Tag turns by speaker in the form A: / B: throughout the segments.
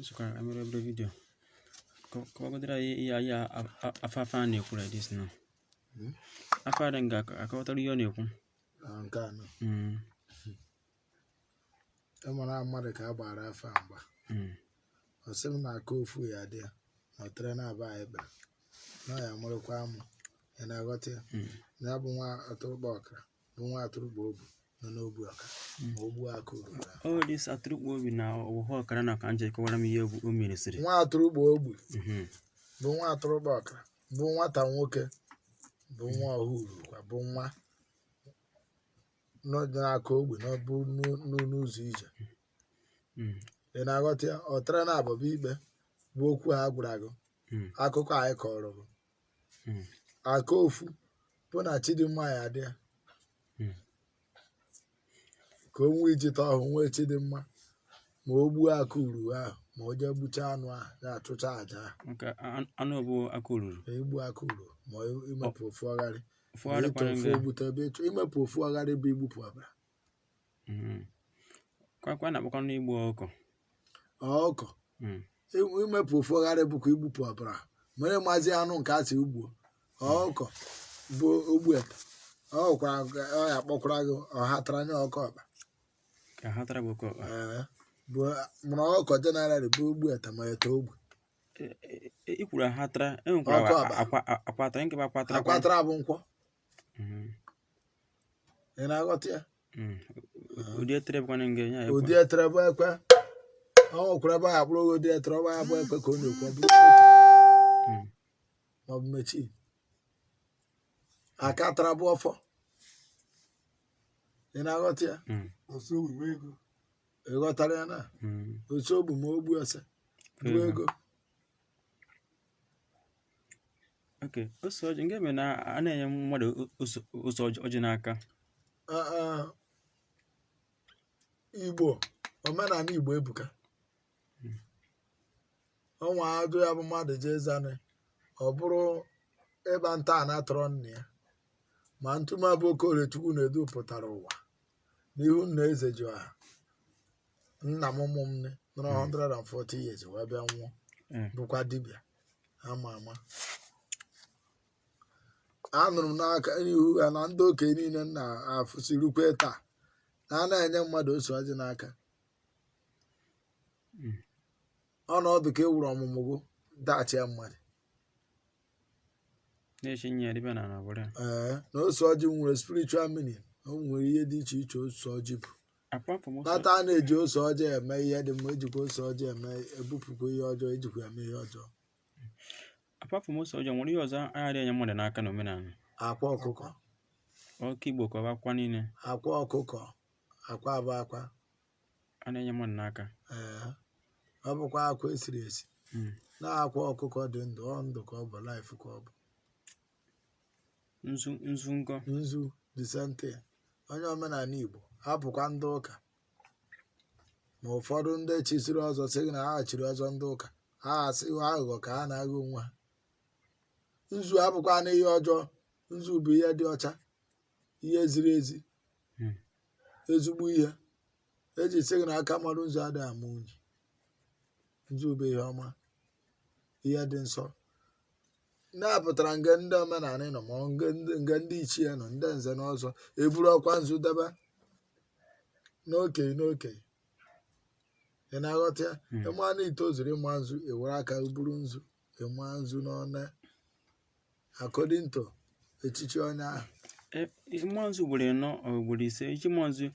A: Nsukka emere obere video. Kọwagodoro anyị ihe anyị afa afa a na-ekwu like this now. Afa a nga akọwatara ihe ọ na-ekwu.
B: Na nke anọ. Ịmara mmadụ ka a gbara afa mgba. Ọ sị m na aka ofu ya dị ya na ọ tere na-aba anyị kpere na ọ ya mụrụkwa amụ. Ị na-aghọta ya? Na ya bụ nwa atụrụkpa ọkara bụ nwa atụrụkpa obu nọ n'obu ọkara ma o gbuo aka uru ya.
A: All this atụrụkpa obi na ọwụwa ọkara na ka nje kọwara m ihe bụ o mere sịrị.
B: Nwa atụrụkpa ogbi bụ nwa atụrụkpa ọkara bụ nwata nwoke bụ nwa ọhụrụ kwa bụ nwa nọ n'aka ogbi n'ọbụ n'ụzọ ije. Ị na-aghọta ya? Ọ tara na abụba ikpe bụ okwu a gwara gị. Akụkọ anyị kọrọ gị. Aka ofu bụ na Chidimma ya adị ya. Ka o nwee iji taa ọhụ nwee Chidimma ma o gbuo aka uru ahụ ma o jee gbuchaa anụ ahụ ya achụcha àjà ahụ.
A: Nke anụ bụ aka oruru.
B: Ma igbu aka uru ma imepụ ofu ọgharị ma ịtụ
A: Fụgharịkwana
B: ofu
A: nga.
B: ogbute ebe ịchụ imepụ ofu ọgharị bụ igbupụ ọbara.
A: Kwa na-akpọkwa n'igbu ọkụkọ.
B: Ọkụkọ. Imepụ ofu ọgharị bụkwa igbupụ ọbara mere mazi anụ nke a sị ugbuo ọkụkọ bụ ogbu ete ọ ya akpọkwara gị ọha tara nye ọkọ ọkpa.
A: Ka ha tara bụ oke ọkpa.
B: Ee, bụ mụrụ ọkụkọ jenerali bụ ogbu ete ma ete ogbu.
A: I kwuru ha tara, e nwekwara
B: Ọkụ ọkpa.
A: Akwa akwa tara nke bụ akwa tara.
B: Akwa tara bụ nkwọ. Ị na-aghọta ya?
A: Ụdị etere bụkwana nga ya ekwe.
B: Ụdị etere bụ ekwe. Ọ nwekwara ebe a akpụrụ ụdị etere ọgba ya bụ ekwe ka ọ na-ekwu ọ bụrụ ma ọ bụ mechie aka tara bụ ọfọ. Ị na-aghọta ya? Ị ghọtara ya na otu ogbu ma ogbu ose bụ ego.
A: Okay, ose ọjị nke mere na a na-enye mmadụ ose ọjị n'aka.
B: Ah, ah. Igbo omenala Igbo ebuka. Ọnwa ajụ ya bụ mmadụ jee zanị ọ bụrụ ịba nta a na-atọrọ nna ya ma ntụma bụ Okorie Chukwu na-edu pụtara ụwa n'ihu nna eze ji ọha nna m ụmụ m nọrọ 140 years wee bịa nwụọ. Bụkwa dibịa ama ama anụrụ m n'aka n'ihu ha na ndị okenye niile nna afụsirukwe taa na a na-enye mmadụ ose ọjị n'aka. Ọnọdụ ka ewuru ọmụmụ gụ dachịa mmadụ.
A: Na-echi nye ya dibịa na ala bụrụ ya.
B: Ee, na ose ọjị nwere spiritual meaning. O nwere ihe dị iche iche ose ọjị bụ.
A: Apart from ose
B: Kpata a na-eji ose ọjị eme ihe dị mma, ejikwa ose ọjị eme ebupụkwa ihe ọjọọ, ejikwa eme ihe ọjọọ.
A: Apart from ose ọjị, o nwere ihe ọzọ a ghara enye mmadụ n'aka n'omenala?
B: Akwa ọkụkọ.
A: Ọka Igbo ka ọ bụ akwa niile.
B: Akwa ọkụkọ, akwa bụ akwa.
A: A na-enye mmadụ n'aka.
B: Ee, ọ bụkwa akwa esiri esi. Na akwa ọkụkọ dị ndụ, ọ ndụ ka ọ bụ, life ka ọ bụ.
A: Nzu nzu nkọ.
B: Nzu the same thing. Onye omenala Igbo hapụkwa ndị ụka ma ụfọdụ ndị chisiri ọzọ sị gị na ha chiri ọzọ ndị ụka ha asị aghụghọ ka ha na-aghọ onwe ha. Nzu abụkwa na ihe ọjọọ. Nzu bụ ihe dị ọcha, ihe ziri ezi. Ezigbo ihe eji sị gị na aka mmadụ nzu adịghị ama unyi. Nzu bụ ihe ọma, ihe dị nsọ na-apụtara nge ndị omenala nọ ma ọ nge ndị ichie nọ, ndị nze na ọzọ eburu ọkwa nzu debe n'okenye n'okenye. Ị na-aghọta ya? Ịma na itozuru ịma nzu, ewere aka buru nzu ịma nzu n'ọnụ according to echichi onye ahụ.
A: Mmụọ nzu ugboro 4 ọ ugboro 5 ichi mmụọ nzu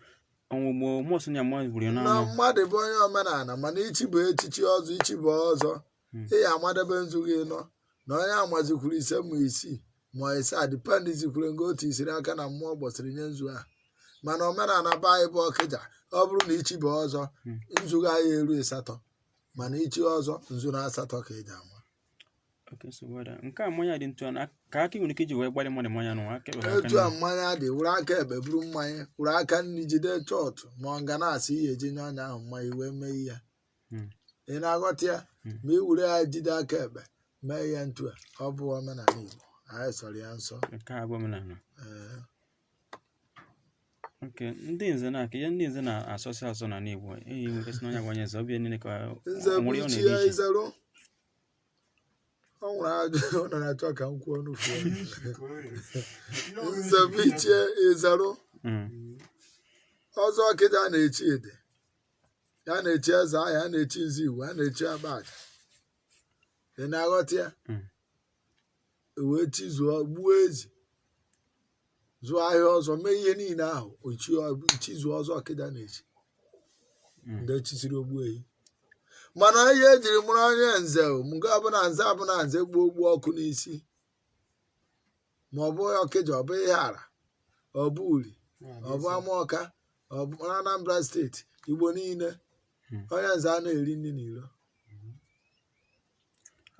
A: ọnwụgbo mmụọ so na mmụọ ugboro 4
B: na
A: anọ.
B: Mmadụ bụ onye omenala mana ichi bụ echichi ọzọ, ichi bụ ọzọ. Ị ya amadebe nzu gị nọ na onye amazikwuru 5 ma 6 ma 7 dipendizikwuru nga otu isiri aka na mmụọ gbọsịrị nye nzu ahụ. Mana omenala be anyị bụ Ọkịja, ọ bụrụ na ichi bụ ọzọ, nzu gị anyị eru 8, mana ichi ọzọ nzu na 8 ka eji ama.
A: Okay, nsogbu ada. Nke a mmanya dị ntu a ka aka ị nwere ike iji wee gbalị mmadụ mmanya n'ụwa aka ekpe ka aka
B: Etu a
A: nri.
B: Mmanya dị, were aka ekpe buru mmanya, were aka nri jide chọọtụ ma ọ nga na-asị ihe eji nye ọnya ahụ mmanya wee mee ihe. Ị na-aghọta ya? Ma ị were ya jide aka ekpe mee ihe ntu a, ọ bụ omenala Igbo anyị sọrọ ya nsọ.
A: Nke a bụ omenala.
B: Ee.
A: Okay, ndị nze na ka ihe ndị nze na-asọsị asọ n'ala Igbo eyi nwekasị na onye agwanye nze ọbịa niile ka
B: Nze
A: o
B: bụ
A: nwere ihe ọ
B: ichi
A: na-eme
B: ya
A: iche.
B: izeru. Ọ nwere ajụ ọ na-achọ ka m kwuo n'ufu. Nze bụ ichie izeru. Ọzọ kịta na-echi ede, ya na-echi eze ahịa, ya na-echi nze igwe, ya na-echi abacha. Ị na-aghọta ya? Wee chizuo, gbuo ezi, zụọ ahịa ọzọ, mee ihe niile ahụ, chizuo ọzọ kịta na-echi. Ndị chisiri ogbu ehi. Mana ihe ejiri mụrụ onye nze, nke ọbụla nze abụla nze gbuo ogbu ọkụ n'isi, ma ọ bụ ọkịja, ọ bụ ihe ara, ọ bụ uri, ọ bụ amaọka, ọ bụ Anambra steeti, Igbo niile. Onye nze a na-eri nri n'iro.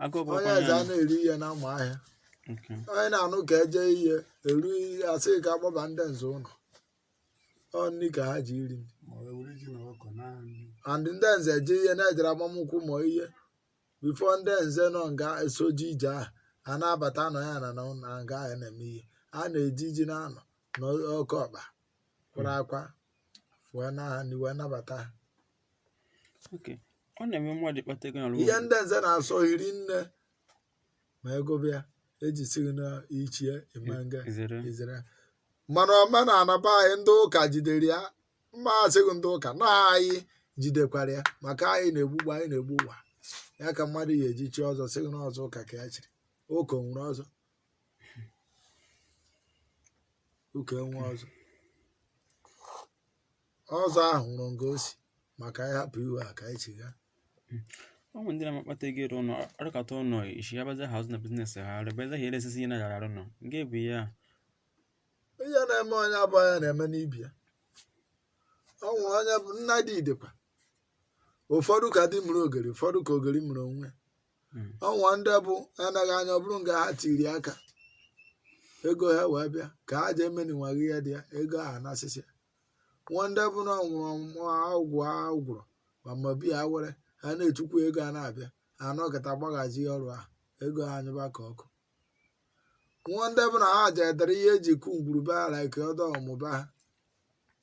A: Agụụ bụ
B: Onye
A: ọkwa
B: nze a
A: ya.
B: na-eri ihe na ụmụ ahịa. Onye na-anụ ka eje ihe eru asị ka akpọba ndị nze ụlọ, ọ nri ka ha ji iri nri. And ndị nze je ihe na-ejere agbamnkwụ ma ihe bifo ndị nze nọ nga esoji ije ahụ a na-abata nọ ya na na nga ahụ na-eme ihe a na-eji ji na-anọ n'oke ọkpa kwara akwa wee na ha wee nabata ha.
A: Okay. Ọ na-eme mmadụ ịkpata ego n'ala
B: Ihe ndị nze na-asọ hiri nne ma ego bịa eji si gị na ichie ime nga
A: izere.
B: Izere. Mana omenala be anyị, ndị ụka jidere ya mma, asịghị ndị ụka na anyị jidekwara ya, maka anyị na-egbugbu, anyị na-egbu ụwa ya ka mmadụ ya eji chi ọzọ sịghị na ọzọ ụka ka ya chiri. Ụka o nwere ọzọ, ụka enwe ọzọ, ọzọ ahụ nwụrụ nga o si maka anyị hapụ iwe a ka anyị chiga.
A: Ọ nwere ndị na-akpata ego ịrụ ụlọ, arụkata ụlọ ishi ya baza ha azụ na business ha rebe ha eresisi ihe na arụ ụlọ nke bụ ihe a.
B: Ihe na-eme onye abụọ ya na-eme n'ibi ya. Ọ nwụrụ onye bụ nna di dịkwa ụfọdụ ka di mụrụ ogeri, ụfọdụ ka ogeri mụrụ onwe. Ọnwa ndị bụ anaghị anya, ọ bụrụ nga ha tiri aka ego ha wee bịa ka ha jee meninwaghị ihe dị ya ego ahụ na-asịsị ya. Nwa ndị bụ na ọnwụrụ ọgwụ agwụrụ ma ma bi ya were ha na-echukwu ego a na-abịa anọkịta gbaghazi ọrụ ahụ ego ha anyụba ka ọkụ. Nwa ndị bụ na ha jedere ihe eji kụ ngwurube ha like ọdọ ọmụba ha,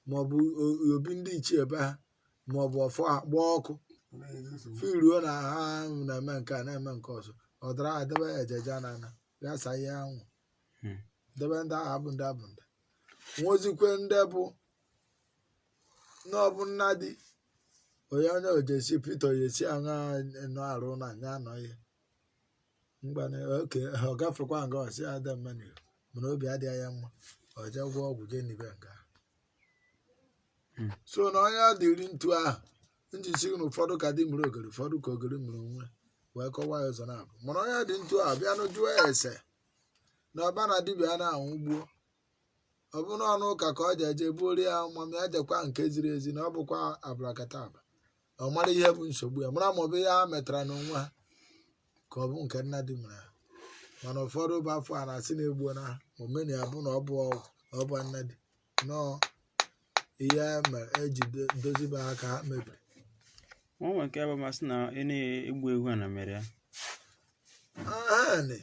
B: maọbụ obi ndị ichie be ha, maọbụ ọfọ ha gbaa ọkụ firuo na ha na-eme nke a na-eme nke ọzọ, ọ dara ha debe ya ejeje na ana gasa ihe anwụ. Debe ndị ahụ abụ ndị abụ ndị nwozikwe ndị bụ n'ọbụ nna di onye onye ojesi Peter oyesi aṅa nọ arụ na anya anọ ihe mgbana oke ọ gafekwa nga ọsị ada mmanụ, mana obi adịghị ya mma, ọ jee gwọọ ọgwụ jee nibe nga. So na onye dịrị ntu ahụ njisi na ụfọdụ ka di mụrụ ogeri, ụfọdụ ka ogeri mụrụ onwe wee kọwaa ya ụzọ na-abụ, mana onye dị ntu ahụ bịanụ jụọ ya ese na ọba na dibịa na-anwụ gbuo ọ bụ n'ọnụ ụka ka ọ ji eje buorie ya ma ya jekwa nke ziri ezi na ọ bụkwa abrakataba, ọ mara ihe bụ nsogbu ya, mara ma ọ bụ ihe ha metara n'onwe ha ka ọ bụ nke nna di mere ha. Mana ụfọdụ bụ afọ a na-asị na-egbuo na ha omena ya bụ na ọ bụ ọgwụ, ọ bụ nna di nọọ ihe mere eji dozibe ha ka ha mebiri.
A: Ọ nwere nke bụ masị na ị na-egbu ewu a na mere ya.
B: Ahani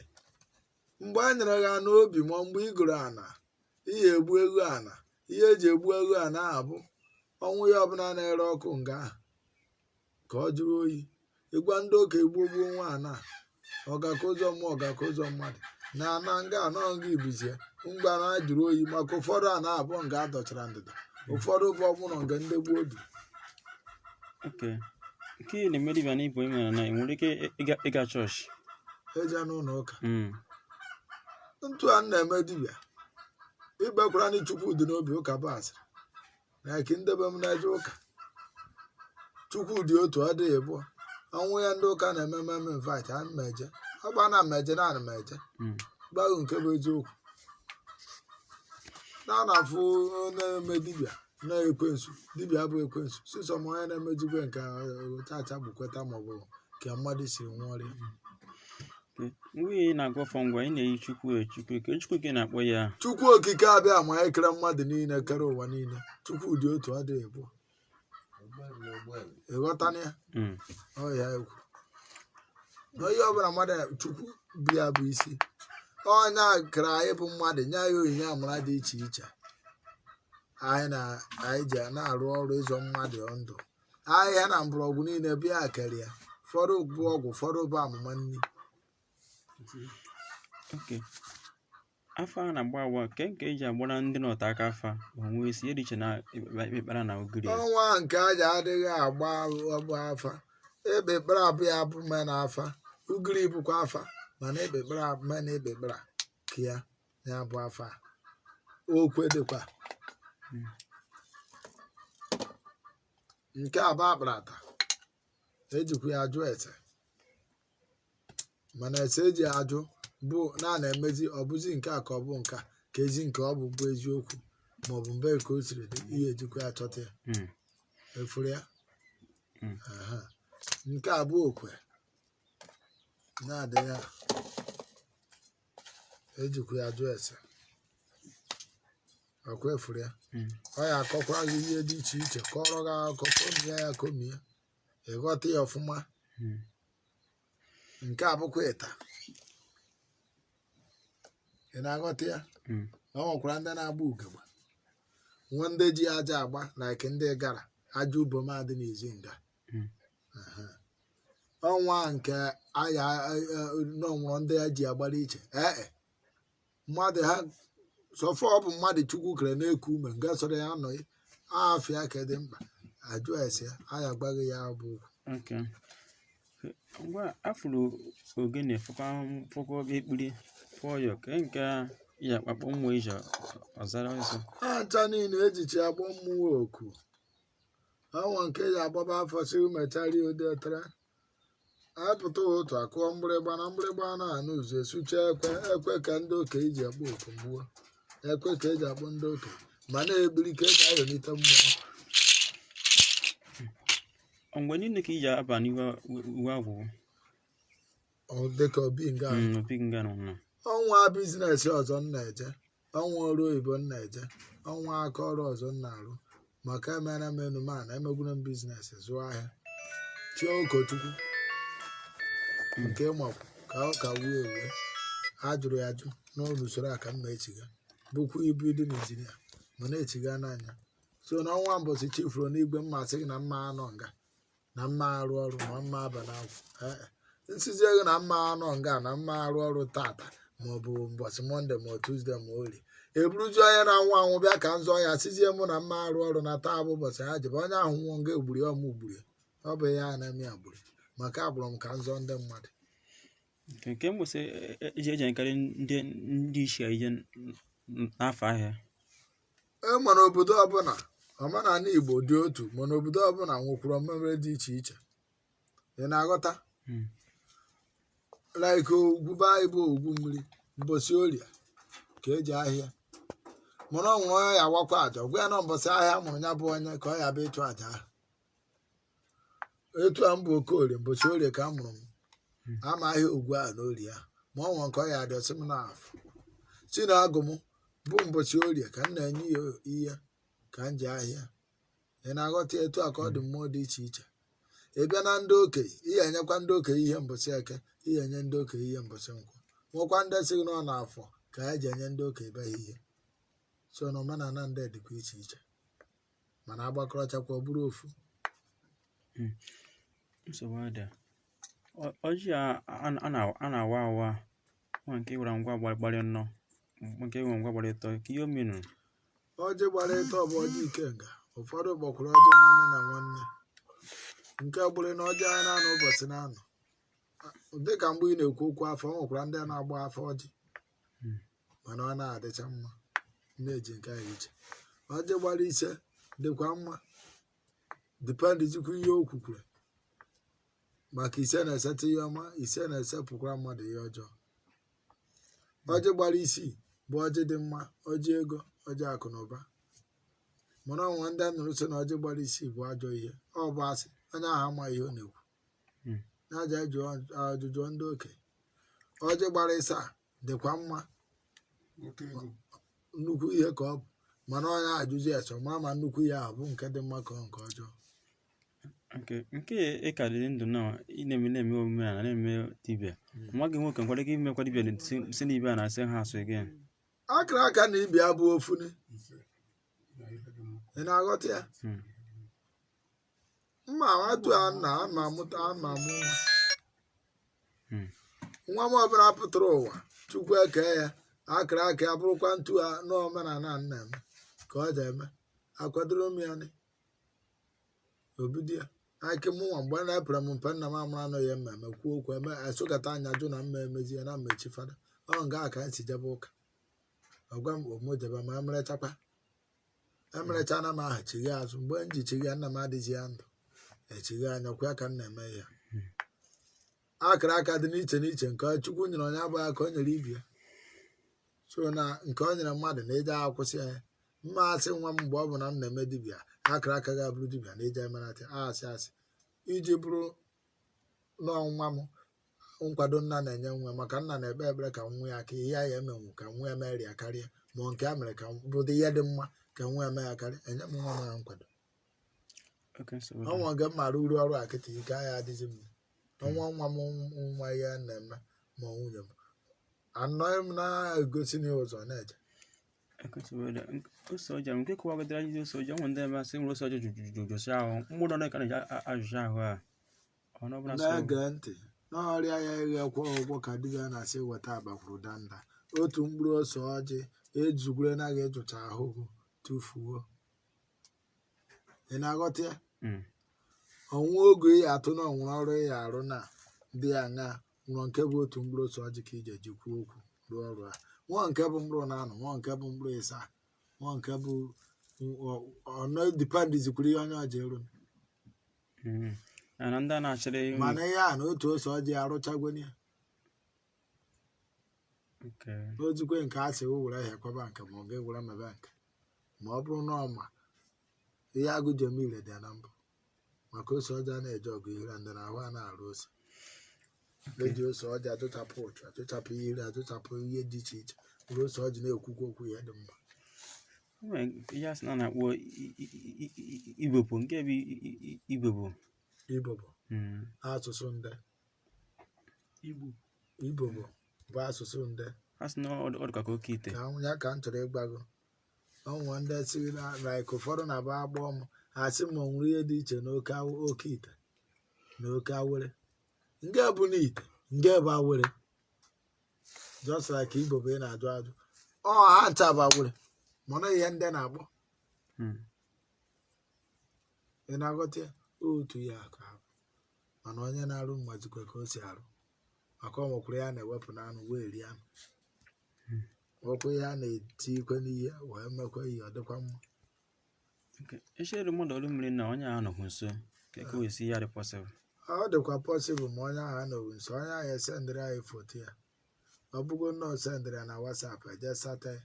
B: mgbe a nyere gị anụ obi ma mgbe ị gụrụ ana ihe egbu ewu ana, ihe eji egbu ewu ana abụ ọnwụ ya ọbụla na-ere ọkụ nga ahụ ka ọ jụrụ oyi ịgwa ndị okenye gbuo gbuo nwa ana ọgaka ụzọ mmụọ ọgaka ụzọ mmadụ na ana nga anọ nga ibizie mgbe na jụrụ oyi, maka ụfọdụ ana abụọ nga a dọchara ndịda, ụfọdụ bụ ọbụrụ nga ndị gboo bi.
A: Okay. Nke ị na-eme dibịa na ịbụ onye na ị nwere ike ịga chọọchị.
B: Eje n'ụlọ ụka. Ntu a na-eme dibịa ikpekwara ndị Chukwu dị n'obi ụka bụ asịrị na eke ndebe m na-eje ụka Chukwu dị otu ọ dịghị abụọ. Ọnwụ ya ndị ụka na-eme mmemme invite a mmeje ọ gba na mmeje na mmeje. Gbaghụ nke bụ eziokwu na a na-afụ na-eme dibịa na ekwensu dibịa bụ ekwensu sisọ ma onye na-emejikwe nke chacha bụ kweta maọbụ ka mmadụ si nwụọ ọrịa.
A: Okay. Mgbe ị na-agụ ọfọ ngwa ị na-eyi Chukwu Chukwu ke Chukwu ke na-akpọ ya.
B: Chukwu okike abịa ma anyị kere mmadụ niile kere ụwa niile, Chukwu dị otu ọ dịghị abụọ. Ịghọtana ya? Ọ ya ekwu na onye ọbụla mmadụ Chukwu bụ ya bụ isi onye a kere anyị bụ mmadụ nye anyị onyinye amara dị iche iche. Anyị na anyị ji na-arụ ọrụ ịzọ mmadụ ndụ. Ahịhịa na mgbọrọgwụ niile bịa kere ya. Ụfọdụ bụ ọgwụ, ụfọdụ bụ amụma nri.
A: Okay. Afa a na-agba agba nke nke eji agbara ndị nọta aka afa onwe isi ihe dị iche na ikpekpara na ogiri ya.
B: Ọnwa nke aja adịghị agba ọbụ afa. Ekpe ekpere abụ ya bụ me na afa. Ugiri bụkwa afa, mana ekpe ekpere me na ekpe ekpere ka ya ya bụ afa. Okwe dịkwa. Nke a bụ akparata. Ejikwa ya ajụ ese. Mana ese eji ajụ bụ na a na-emezi ọ bụzi nke a ka ọ bụ nke a ka ezi nke ọ bụ bụ eziokwu ma ọ bụ mgbe ka o siri dị ihe ejikwa ya chọta ya. Efuru ya. Aha. Nke a bụ okwe na-adị ya. Ejikwa ya jụọ ese. Ọkwa efuru ya. Ọ ya akọkwara gị ihe dị iche iche, kọrọ gị akụkọ, komie ya komie, ịghọta ya ọfụma. Nke a bụkwa ịta. Ị na-aghọta ya? Ọ nwekwara ndị na-agba ugegbe, nwe ndị ji aja agba, like ndị gara aja ubom adị n'ezi nga. Aha. Ọnwa nke aya n'ọnwụrụ ndị a ji agbara iche ee mmadụ ha sọfọ ọ bụ mmadụ Chukwu kere na-eku ume nga sọrọ ya anọghị afịa ka dị mkpa ajụ ese aya agbaghị ya bụ okwu.
A: Okay. Ngwa afụrụ ogene fụkwa fụkwa ekpiri fụọ ya ke nke ya akpakpọ mmụọ ije ọzara ọsọ.
B: Ha ncha niile ejichi agbọ mmụọ oku. Ọnwa nke ya agbaba afọ si mechara odetere apụta ụtụ akụọ mgbịrịgba na mgbịrịgba na-anụ ụzọ esucha ekwe ekwe ka ndị okenye ji akpọ oku mgbuo ekwe ka eji akpọ ndị okenye ma na-ebiri ka eji ayọlite mmụọ.
A: Mgbe niile ka iji aba n'ihu uwe agwụ.
B: Ọ dịka obi nga.
A: Opi nga nọ nọ.
B: Ọnwa business ọzọ m na-eje, ọnwa ọrụ oyibo m na-eje, ọnwa aka ọrụ ọzọ m na-arụ, maka emere m enume a na emegwuru m business zụọ ahịa chie ụkọchukwu nke makwu ka ọ ka wuo ewue. A jụrụ ya ajụ n'ụlọ usoro a ka m ma echiga bụkwa ibu dị n'injinia mana echiga n'anya. So n'ọnwa mbọchị chifuru n'igwe mma sị gị na mma anọ nga na mma arụ ọrụ ma mma aba n'akwụ ee nsizi ego na mma anọ nga na mma arụ ọrụ tata ma ọ bụ mbọchị Monday ma ọ Tuesday ma orie eburuzi onye na-anwụ anwụ bịa ka nzọ ya sizie mụ na mma arụ ọrụ na taa bụ ụbọchị ha jebe onye ahụ nwụọ nga egburu ya ọmụ gburu ya ọ bụ ya na-eme ya gburu maka agbụrụ m ka nzọ ndị mmadụ.
A: Nke mgbụsị eji eji nkarị ndị isi ije n'afọ ahịa.
B: E nwere obodo ọbụla omenala Igbo dị otu, mana obodo ọbụla nwekwara omume dị iche iche. Ị na-aghọta? Like ugwu be anyị bụ ugwu mmiri mbọsị orie ka eji ahịa mụrụ ọ nwụrụ onye ya awakwa aja gwa ya na mbọsị ahịa mụrụ ya bụ onye ka ọ ya bụ ịchụ aja ahụ. Etu a m bụ okorie mbọsị orie ka a mụrụ m ama ahịa ugwu ahụ na orie ahụ ma ọ nwere nke ọ ya dị ọsị m n'afọ si na agụ m bụ mbọsị orie ka m na-enye ya ihe ka m ji ahịa. Ị na-aghọta? Etu a ka ọ dị mmụọ dị iche iche. Ị bịa na ndị okenye, ihe enyekwa ndị okenye ihe mbọsị eke, ihe enye ndị okenye ihe mbọsị nkwọ, nwekwa ndị sị gị na ọ na-afọ ka e ji enye ndị okenye be ha ihe. So na omenala ndị dịkwa iche iche mana agbakọrọchakwa ọ bụrụ ofu.
A: Nsogbu adị. Ọjị a na-awa awa nwa nke nwere ngwa gbarị nnọọ nke nwere ngwa gbara ịtọ ka ihe o menụ.
B: Ọjị gbara ịtọ bụ ọjị ikenga. Ụfọdụ gbakwara ọjị nwanne na nwanne nke gburu na ọjị anyị na-anọ ụbọchị na-anọ dịka mgbe ị na-ekwu okwu afọ ọ nwekwara ndị na-agba afọ ọjị mana ọ na-adịcha mma na-eji nke ahụ iche. Ọjị gbara ise dịkwa mma dipendizikwa ihe o kwukwere maka ise na-eseta ihe ọma, ise na-esepụkwara mmadụ ihe ọjọọ. Ọjị gbara isii bụ ọjị dị mma, ọjị ego, ọjị akụ na ụba. Mana ọnwa ndị a nụrụ sị na ọjị gbara isii bụ ajọ ihe, ọ bụ asị, onye ahụ amaghị ihe ọ na-ekwu. Na-aja jụọ ajụjụ ndị okenye. Ọjị gbara ịsaa dịkwa mma, nnukwu ihe ka ọ bụ, mana onye ajụjụ ya chọ ma nnukwu ihe ahụ bụ nke dị mma ka ọ nke ọjọọ.
A: Nke ị ka dị ndụ na ị na-eme na-eme omenala na-eme dibịa nwa gị nwoke nkwado gị imekwa dibịa si n'ibe a na-asị ha asụ again.
B: Akara aka na ibi abụ ofuni. Ị na-aghọta ya? Mma atụ a nna ama amụta ama amụ nwa. Nwa m ọbụla pụtara ụwa Chukwu eke ya akara aka ya bụrụkwa ntu a n'omenala nna m ka ọ ji eme akwadoro m ya ni obido ya aka mụnwa mgbe a na-epere m mpe nna m amara anọ ya mmemme kwuo okwu eme esokata anya jụ na mma emezi ya na mmechi fada ọ nga ka anyị si jebe ụka ọgwa m omojebe ma emerechakwa emerecha na m aha chigha azụ mgbe m ji chigha nna m adịghị ya ndụ echigha anya kwa ka m na-eme ya. Akara aka dị n'iche n'iche nke Chukwu nyere onye abụghị aka o nyere ibi ya so na nke o nyere mmadụ na eje akwụsị ya mma asị nwa m mgbe ọ bụ na m na-eme dibịa akara aka ga-abụrụ dibịa na eje emerata asị asị iji bụrụ n'ọnwa m nkwado nna na-enye nwa maka nna na-ekpe ekpere ka nwa ya ka ihe ya emenwu ka nwa ya merie karịa ma nke a mere ka bụdị ihe dị mma ka nwa ya mee ya karịa enye m nwa m ya nkwado.
A: Oke nsogbu dị.
B: Ọnwa nke m mara uru ọrụ akịtị ike agha adịghị m ọnwa nwa m nwa ya na-eme ma nwunye m anọghị m na-egosi na ụzọ na-eje.
A: Oke nsogbu dị. Ose ọjọọ nke kọwagodara anyị ose ọjọọ ụmụ ndị ebe asị nwere ose ọjọọ jụjụjụsị ahụ mkpụrụ ọnụ ka na-eji ajụjụ ahụ a ọnụ ọbụla so
B: Na-ege ntị n'ọrịa ya ịghekwa ụgwọ ka dibịa na-asị weta abakwuru danda otu mkpụrụ ose ọjị ejugwure naghị ejụcha ahụhụ tụfuo. Ị na-aghọta ya? Ọnwa oge ị atụ na ọnwụrụ ọrụ ị arụ na dị aṅa nwụrụ nke bụ otu mkpụrụ ose ọjị ka iji ejikwu okwu rụọ ọrụ a nwa nke bụ mkpụrụ na anọ nwa nke bụ mkpụrụ ịsaa nwa nke bụ ọnọ dipendizikwuru ihe onye ọjị ịrụ.
A: Na ndị a na-achịrị
B: mana ihe a na otu ose ọjị arụchagoni ya.
A: Okay.
B: N'ozikwe nke a sị were ahịa kwaba nke ma ọ ga-ewere mebe nke ma ọ bụrụ na ọma ihe agụ ji eme ire dị ya na mbụ maka ose ọjị a na-eje ọgụ ihere ndị na ahụ a na-arụ ose eji ose ọjị atụchapụ ụchụ atụchapụ ihe atụchapụ ihe dị iche iche were ose ọjị na-ekwukwu okwu ihe dị mma.
A: O nwere ihe a sị na a na-akpọ igbopụ nke bụ igbopụ.
B: Igbo bụ asụsụ nde.
C: Igbo.
B: Igbo bụ asụsụ nde.
A: A sị na ọ dịka ka oke ite.
B: Ka ya ka m chọrọ ịgbago ọnwa ndị si na like ụfọdụ na-aba agbọọ m asị m o nwere ihe dị iche na oke ite na oke awere nke bụ na ite nke bụ awere just like Igbo bụ ị na-ajụ ajụ ọ ha ncha bụ awere mana ihe ndị na-akpọ. Ị na-aghọta ya? Otu ya ka ha bụ. Mana onye na-arụ mmazikwa ka o si arụ maka ọ nwekwara ya na-ewepụ n'anụ wee rie anụ nwekwa ihe a na-etikwe n'ihe wee mekwa ihe ọ dịkwa mma.
A: Okay. Echere mmadụ ọrụ mmiri na onye ahụ anọghị nso ka o esi ya dị possible.
B: Ọ dịkwa possible ma onye ahụ anọghị nso onye ahụ esendịrị anyị foto ya ọ bụgo nnọọ sendịrị ya na WhatsApp eje sata ya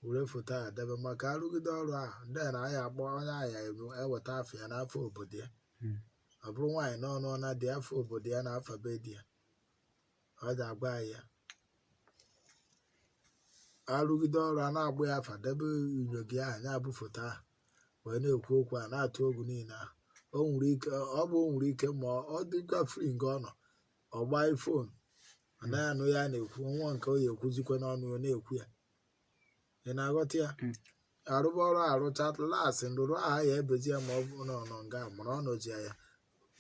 B: were foto ahụ debe maka arụgide ọrụ ahụ ndị na anyị akpọ onye ahụ eweta afọ ya n'afọ obodo ya. Ọ bụrụ nwaanyị n'ọnụ na dị afọ obodo ya na afọ be di ya ọ ji agwa anyị ya arụgide ọrụ a na-agbụ ya afa debe inyo gị ahụ ya bụ foto ahụ wee na-ekwu okwu a na-atụ egwu niile ahụ o nwere ike ọ bụ o nwere ike ma ọ dịkwa fri nke ọ nọ ọ gbaa fon ọ naghị anụ ya na-ekwu nwa nke o ya ekwuzikwa n'ọnụ ya na-ekwu ya. Ị na-aghọta ya? Arụba ọrụ arụcha lasị nrụrụ aha ya ebezi ya ma ọ bụ na ọ nọ nga mara ọ nọzi ya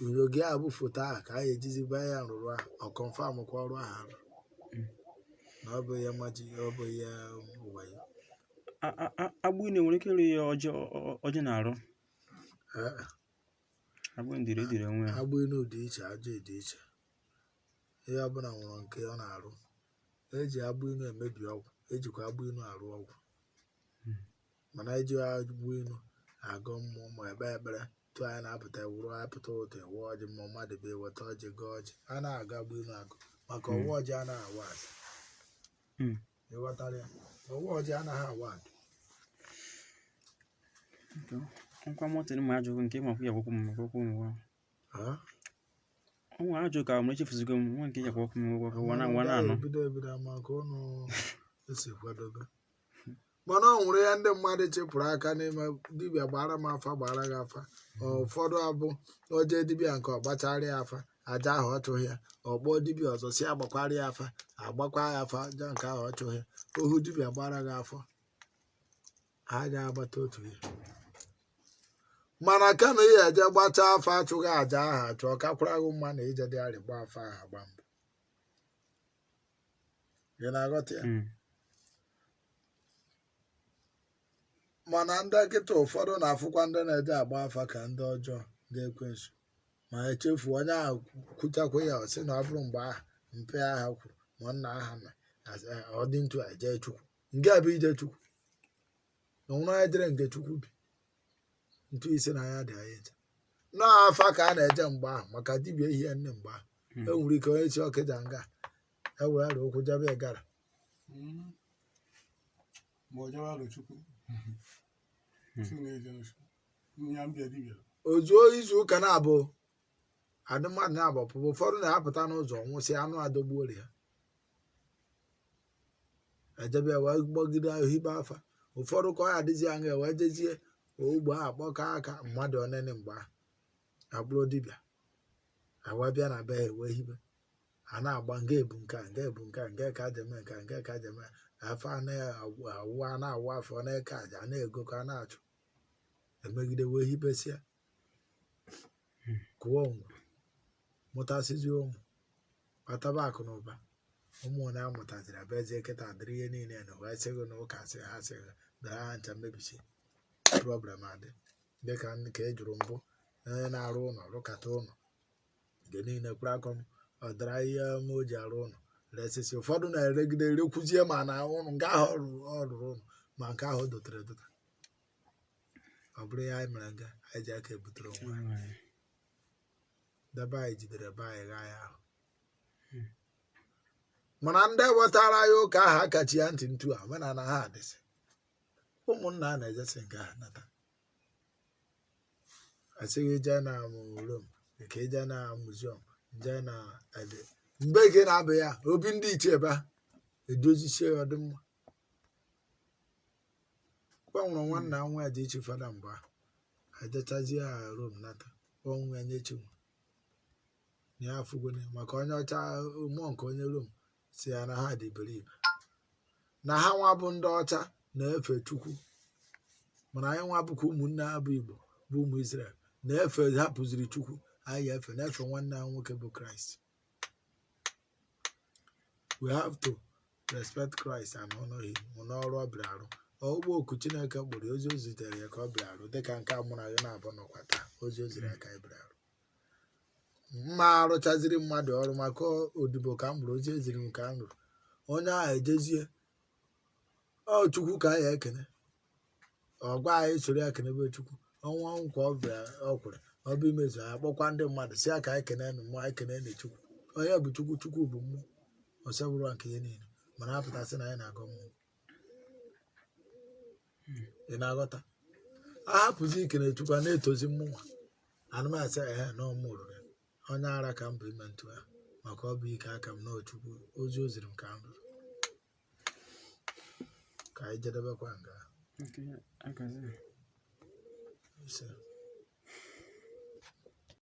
B: inyo gị ahụ bụ foto ahụ ka a ya ejizi baa ya nrụrụ ahụ ọ kọnfam kwa ọrụ ahụ arụ na ọ bụ ya maji ọ bụ ya ụwa ya.
A: Agbụ ine nwere ike ịrụ ya ọjị na-arụ.
B: Ee,
A: Agbụ ndịrị ediri onwe ya.
B: Agbụ inu dị iche aja dị iche ihe ọbụla nwere nke ọ na-arụ eji agbụ inu emebi ọgwụ ejikwa agbụ inu arụ ọgwụ mana eji agbụ inu agọ mmụọ ma ekpe ekpere tụ anyị na-apụta wụrụ apụta ụtụ ewe ọjị ma mmadụ bụ eweta ọjị gọọ ọjị a na-agụ agbụ inu agụ maka ọwa ọjị anaghị awa adị. Ịghọtara ya? Ọwa ọjị anaghị awa adị.
A: Okay. Nkwa mọtịn ma ajụghị nke ma kwụ ya gwakwu m gwakwu m gwa.
B: Ha?
A: Ọnwa ajụ ka m echefuzigo m nwa nke ya gwakwu m gwakwu wana wana anọ.
B: Ebido ebido ama ka ụnụ esi kwadobe mana ọ nwụrụ ya ndị mmadụ chịpụrụ aka n'ime dibịa gbara m afa gbara gị afa ụfọdụ abụ oje dibịa nke ọgbachara ya afa aja ahụ ọ chụghị ya ọkpọọ dibịa ọzọ si agbakwara ya afa agbakwa ya afa aja nke ahụ ọ chụghị ya ohu dibịa gbara gị afọ Ha ga-agbata otu ihe, mana kama ị eje gbachaa afa achụghị aja aha achụ, ọ kakwara gị mma na ije dị arị gba afa aha agba mbụ. Ị na-aghọta ya? Mana ndị nkịta ụfọdụ na-afụkwa ndị na-eje agba afa ka ndị ọjọọ, ndị ekwensu, ma echefu onye ahụ kwuchakwa ya, ọ sị na ọ bụrụ mgbe ahụ mpe aha kwuru ma nna aha na ọ dị ntụ eje chukwu nke a bụ ije chukwu na nwụrụ onye jere nke chukwu bi ntụ isi na ya dị anyị ncha n'afa ka a na-eje mgbe ahụ maka dibịa ehihie nne mgbe ahụ. E nwere ike onye si ọkịja nga e were ụkwụ jebe ịgara.
C: Ma ọ jewe Arọchukwu si na-eje ya mbịa dibịa.
B: Ozuo izu ụka na-abụ adị mmadụ na-abụ pụbụ, ụfọdụ na-apụta n'ụzọ nwụsị anụ adọgbuori ha ejebe wee gbagide ohibe afa. Ụfọdụ ka ọ ya adịzi anya wee jezie ogbe ahụ kpọkọ aka mmadụ onene mgbe ahụ akpụrụ dibịa wee bịa na be ha wee hibe a na-agba nga ebu nke a, nga ebu nke a, nke ka jeme nke a, nke ka jeme afa a na-awụ a na-awụ afọ na-eke aja a na-egokọ a na-achụ emegide wee hibesia kụọ ngwu mụtasịzi ụmụ kpataba akụ na ụba. Ụmụ na amụtaziri abịazie kịta dịrị ihe niile na wee sị gị na ụka sị ha sị gị dara ha ncha mebisi problem adị dịka nke e jụrụ mbụ onye na-arụ ụlọ rụkata ụlọ nke niile kwuru akọ m ọ dara ihe m o ji arụ ụlọ resịsị. Ụfọdụ na-eregide rekwuzie ma na ụlọ nke ahụ ọ rụrụ ụlọ ma nke ahụ o dotere edota ọ bụrụ ya anyị mere nga anyị ji aka ebutere onwe anyị. Debe anyị jidere be anyị ghaa ya ahụ. Mana ndị wetara ya ụka ahụ akachi ya ntị ntu a omenala ha adịsị ụmụnna a na-ejesi nke ha nata asịghị jee na Rom nke jee na muziọm jee na ede mgbe ike na-abụ ya obi ndị ichie ebe ha edozisie ya ọdịmma. Gbanwere nwanna nwa ya dị iche fada mgbe ahụ ejechazie ya Rom nata ọnwụ ya nye chinwe ya afụgone maka onye ọcha mmụọ nke onye Rom si ya na ha dị iberibe na ha nwa bụ ndị ọcha na-efe chukwu, mana anyị nwa bụkwa ụmụnne ha bụ Igbo bụ ụmụ Israel na-efe hapụziri chukwu anyị efe na-efe nwanne ha nwoke bụ Kraịst. We have to respect Christ and honor him n'ọrụ ọ bịara arụ ọgbọ oku Chineke kpọrọ ozi o zitere ya ka ọ bịara arụ dịka nke a mụ na gị na-abụ nọkwa taa ozi o ziri ya ka anyị bịara arụ. Mma arụchaziri mmadụ ọrụ maka odibo ka m bụrụ ozi eziri m ka m rụrụ onye ahụ ejezie ọ chukwu ka anyị ekene ọ gwa anyị soro ya kenebe chukwu ọnwa nkwa ọ bịara ọ kwere ọ bụ imezu ya kpọkwa ndị mmadụ si ya ka anyị kene nụ mmụọ anyị kene nụ chukwu onye bụ chukwu chukwu bụ mmụọ ọsọ bụrụ nke ihe niile mana apụtasị na anyị na-agọ mmụọ. Ị na-aghọta a hapụzi ikene chukwu a na-etozi mmụọ anụmasị ehe na ọmụ rụrụ ya onye ara ka m bụ ime ntụ ahụ maka ọ bụ ike aka m na chukwu ozi o ziri m ka m rụrụ ka anyị jedebekwa nga.
A: Okay, agazi.
B: Ise.